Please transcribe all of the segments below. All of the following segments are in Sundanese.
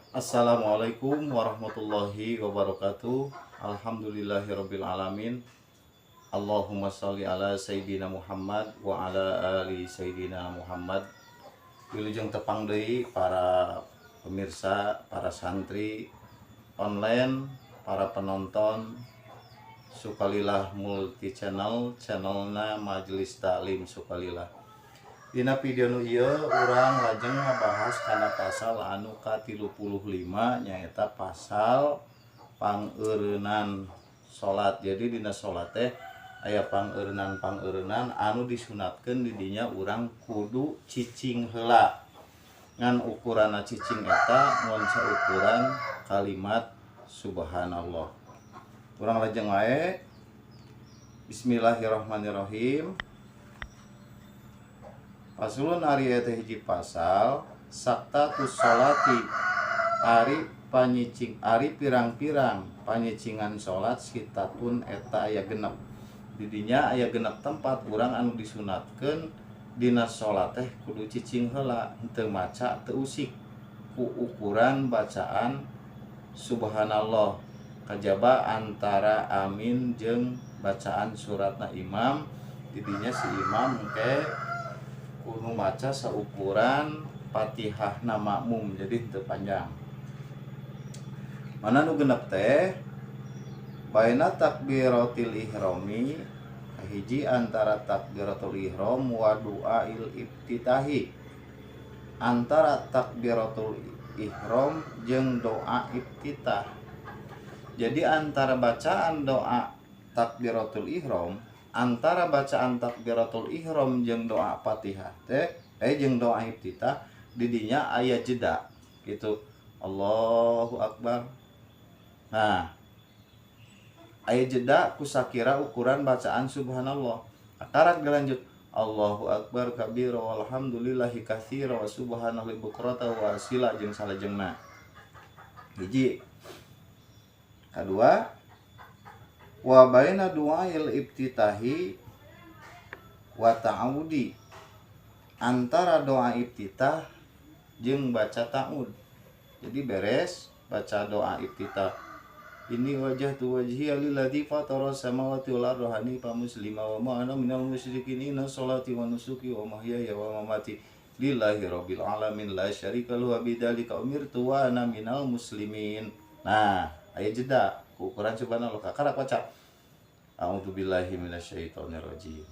Assalamualaikum warahmatullahi wabarakatuh. Alhamdulillahirabbil alamin. Allahumma sholli ala Sayyidina Muhammad wa ala ali Sayyidina Muhammad. Wilujeng tepang deui para pemirsa, para santri online, para penonton Sukalilah Multi Channel, channelna Majelis Taklim Sukalilah. Dina video nu ieu urang lajeng ngabahas kana pasal anu ka-35, nyaeta pasal pangeureunan salat. Jadi dina salat teh aya pangeureunan-pangeureunan anu disunatkeun, di dinya urang kudu cicing heula. Ngan ukuranna cicing eta mun saukuran kalimat subhanallah. Urang lajeng wae. Bismillahirrahmanirrahim. Faslun, ari eta hiji pasal. Saktatus sholati, ari panyicing, ari pirang-pirang panyicingan salat, sittatun, eta aya 6. Didinya aya 6 tempat urang anu disunatkeun dina salat teh kudu cicing heula, henteu maca, teu usik ku ukuran bacaan subhanallah, kajaba antara amin jeung bacaan suratna imam. Didinya si imam engke kudu maca saukuran Fatihah na makmum, jadi henteu panjang. Mana nu 6 teh? Baina takbiratil ihrami, hiji antara takbiratul ihram, wa du'ail iftitahi, antara takbiratul ihram jeung doa iftitah. Jadi antara bacaan doa takbiratul ihram, antara bacaan takbiratul ihram jeung doa Fatihah teh, jeung doa iftitah, didinya aya jeda gitu. Allahu akbar. Nah, aya jeda kusakira ukuran bacaan subhanallah. Akarak dilanjut Allahu akbar kabira walhamdulillahi katsira wa subhanallahi bukrata wa asila jeung salajengna. Hiji. Kedua, wa baina du'ail iftitahi wa ta'awudi, antara doa iftitah jeung baca ta'ud. Jadi beres baca doa iftitah, inni wajjahtu wajhiya lilladzi fatara samawati wal arda hanifa muslima wa ma ana minal musyrikin, inna sholati wa nusuki wa mahyaya wa mamati lillahi rabbil alamin la syarika lahu wa bidzalika umirtu wa ana minal muslimin. Nah, aya jeda ku ukuran subhanallah, kakarak baca a'udzubillahi minasyaitonirrajim.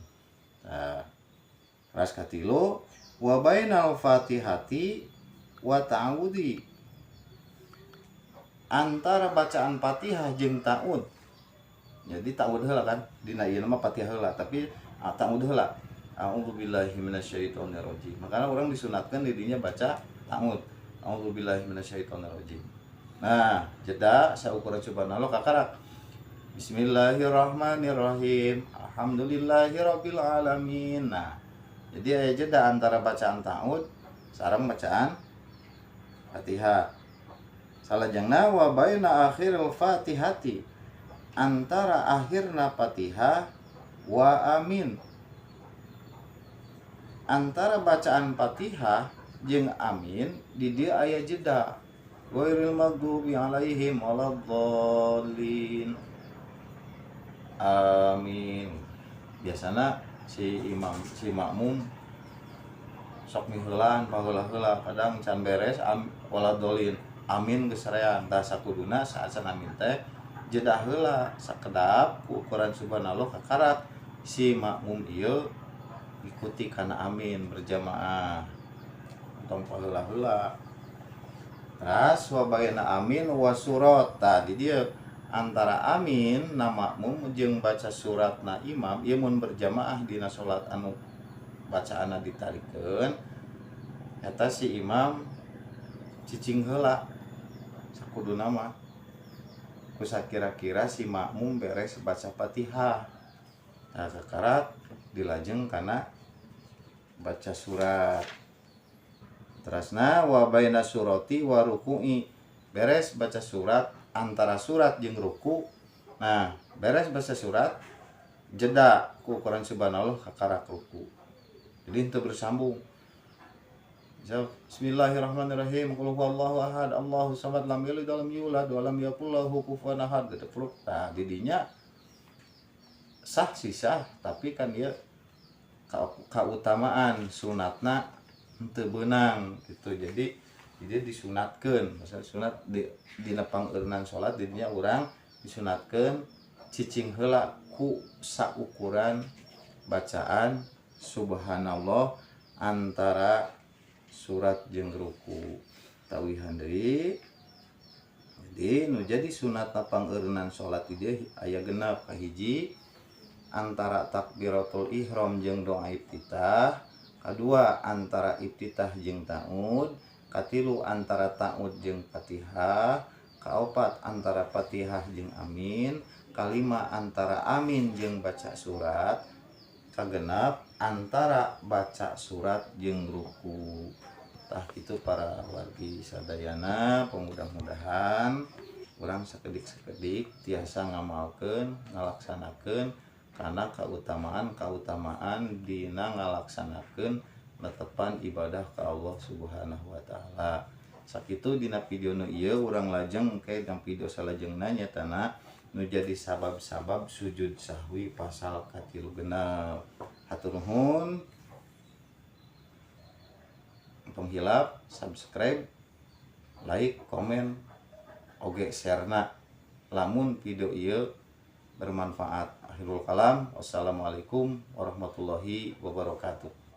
Nah, ras katilu, wa bainal fatihati wa ta'awudi, antara bacaan Fatihah jeung ta'ud. Jadi ta'ud heula kan, dina ieu mah Fatihah heula, tapi ta'ud heula, a'udzubillahi minasyaitonirrajim. Makanya orang disunatkan didinya baca ta'ud, a'udzubillahi minasyaitonirrajim. Nah, jeda saukuran subhanallah, kakarak bismillahirrahmanirrahim, alhamdulillahirabbil alamin. Nah, jadi aya jeda antara bacaan ta'ud sareng bacaan Fatihah. Salajengna, wa baina akhiril fatihati, antara akhirna Fatihah wa amin, antara bacaan Fatihah jeung amin, di dieu aya jeda, ghairil maghdubi alaihim waladdallin, amin. Biasana si imam, si makmum sok miheulaan paheula-heula, kadang can beres waladdallin, amin geus sarean. Tah, sakuduna saacan amin teh jeda heula sakedap ku ukuran subhanallah, kakarak si makmum ieu ikuti kana amin berjamaah, tong paheula-heula. Terus wa baina amin wa surat. Tah, di dieu antara amin na makmum jeung baca surat na imam ieu mun berjamaah dina salat anu bacaanna ditarikeun, eta si imam cicing heula sakuduna mah kusakira-kira si makmum beres baca Fatihah. Nah, kakarak dilajeng kana baca surat. Terasna, wa baina surati wa ruku'i, beres baca surat, antara surat jeung ruku. Nah, beres baca surat, jeda ku ukuran subhanallah, kakarak ruku. Jadi itu bersambung. Misal bismillahirrahmanirrahim, qul huwallahu ahad, Allahu samad, lam yalid walam yulad wa lam yakul lahu kufuwan ahad gitu. Tah, didinya sah sih sah, tapi kan dia kautamaan sunatna henteu beunang gitu. Jadi dia disunatkeun, maksudnya sunat di dina pangeureunan salat didinya urang disunatkeun cicing heula ku saukuran bacaan subhanallah antara surat jeung ruku. Tawihan deui. Jadi nu jadi sunat pangeureunan salat di dieu aya 6. Kahiji, antara takbiratul ihram jeung doa iftitah. Kadua, antara iftitah jeung ta'ud. Katilu, antara ta'ud jeung Fatihah. Kaopat, antara Fatihah jeung amin. Kalima, antara amin jeung baca surat. Kagenap, antara baca surat jeung ruku. Tah, itu para wargi sadayana, mudah-mudahan urang sakedik-sakedik tiasa ngamalkeun, ngalaksanakeun karena kautamaan-kautamaan dina ngalaksanakeun netepan ibadah ka Allah Subhanahu wa Taala. Sakitu dina video nu ieu, urang lajeng ke dina video salajengna, nyatana nu jadi sabab-sabab sujud sahwi pasal katilu 6. Hatur nuhun. Tong hilap subscribe, like, komen, oge share-na lamun video ieu bermanfaat. Akhirul kalam, wassalamualaikum warahmatullahi wabarakatuh.